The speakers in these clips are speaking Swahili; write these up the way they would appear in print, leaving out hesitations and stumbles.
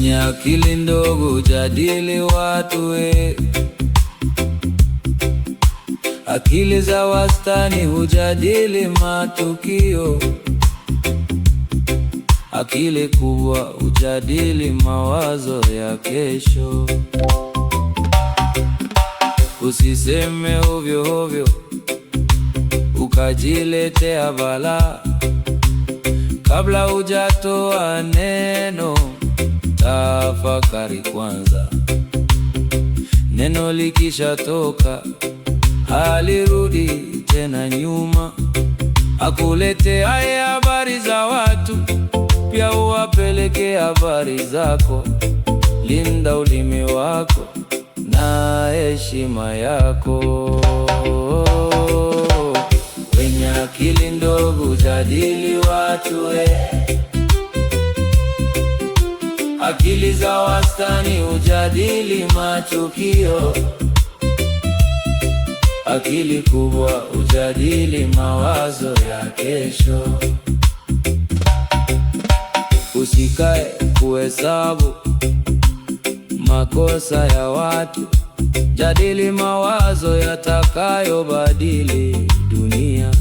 Wenye akili ndogo jadili watu we. Akili za wastani hujadili matukio. Akili kubwa hujadili mawazo ya kesho. Usiseme ovyo ovyo ukajiletea balaa. Kabla hujatoa neno, tafakari kwanza. Neno likishatoka halirudi tena nyuma. Akuleteaye habari za watu, pia uwapeleke habari zako. Linda ulimi wako na heshima yako. Wenye akili ndogo jadili watu we. Akili za wastani hujadili matukio. Akili kubwa hujadili mawazo ya kesho. Usikae kuhesabu makosa ya watu, jadili mawazo yatakayobadili dunia.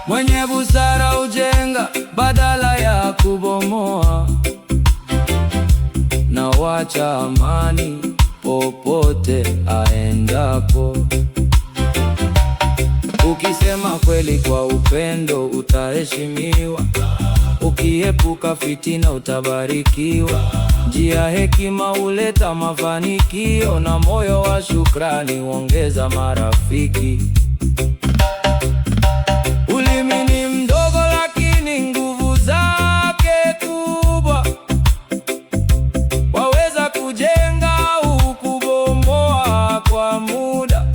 Mwenye busara hujenga badala ya kubomoa, na wacha amani popote aendapo. Ukisema kweli kwa upendo utaheshimiwa, ukiepuka fitina utabarikiwa. Njia hekima huleta mafanikio, na moyo wa shukrani huongeza marafiki. Ulimi ni mdogo lakini nguvu zake kubwa, waweza kujenga au kubomoa kwa muda.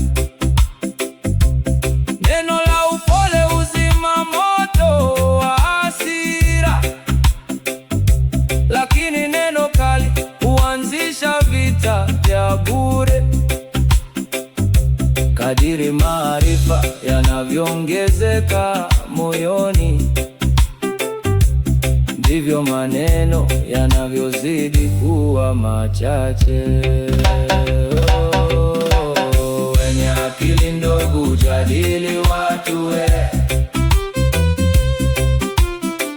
Neno la upole huzima moto wa hasira, lakini neno kali huanzisha vita vya bure. Kadiri maarifa yanavyoongezeka moyoni, ndivyo maneno yanavyozidi kuwa machache. Oh, wenye akili ndogo hujadili watu we.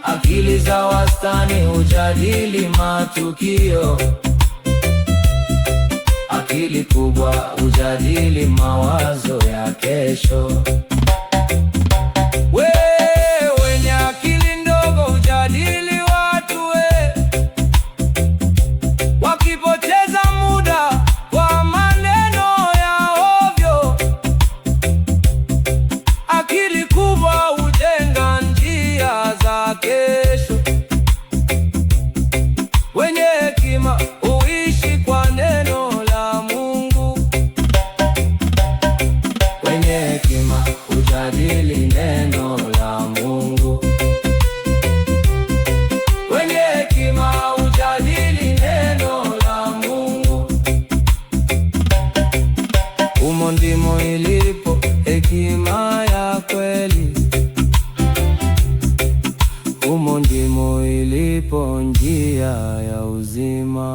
Akili za wastani hujadili matukio. Akili kubwa hujadili mawazo ya kesho. We, wenye akili ndogo hujadili watu we, wakipoteza muda kwa maneno ya ovyo. Akili kubwa hujenga njia za kesho. Wenye hekima huishi kwa neno la Mungu. Wenye hekima hujadili neno la Mungu. Wenye hekima hujadili neno la Mungu. Humo ndimo ilipo hekima ya kweli. Humo ndimo ilipo njia ya uzima.